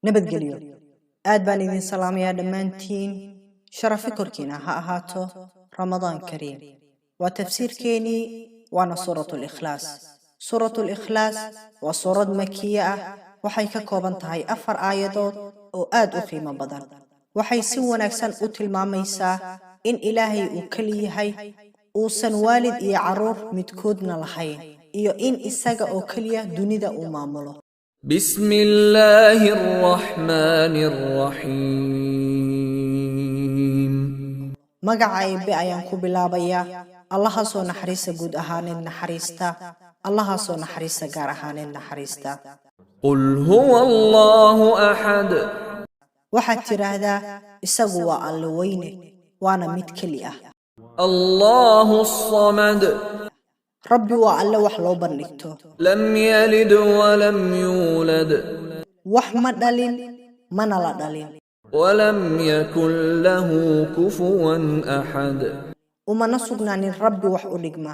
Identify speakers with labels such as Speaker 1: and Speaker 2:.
Speaker 1: Nabadgelyo. Aad baan idin salaamayaa dhammaantiin. Sharafi korkiina ha ahaato. Ramadaan kariim. Waa tafsiirkeenii, waana Suuratu Likhlaas. Suuratu Likhlaas waa suurad makiye ah. Waxay ka kooban tahay afar aayadood oo aad u qiimo badan. Waxay si wanaagsan u tilmaamaysaa in Ilaahay uu keli yahay, uusan waalid iyo carruur midkoodna lahayn, iyo in isaga oo keliya dunida uu maamulo.
Speaker 2: بسم الله الرحمن الرحيم.
Speaker 1: Magaca Eebbe ayaan ku bilaabayaa, Allahaasoo naxariista guud ahaaneed naxariista, Allahaasoo naxariista gaar ahaaneed naxariista.
Speaker 2: قل هو الله أحد.
Speaker 1: Waxaad tidhaahdaa: isagu waa Alle weyne, waana mid keli ah.
Speaker 2: الله الصمد.
Speaker 1: Rabbi waa Alle wax loo bandhigto.
Speaker 2: لم يلد ولم يولد.
Speaker 1: Wax ma dhalin, mana la dhalin.
Speaker 2: ولم يكن له كفوا أحد.
Speaker 1: Umana sugnaanin Rabbi wax u dhigma.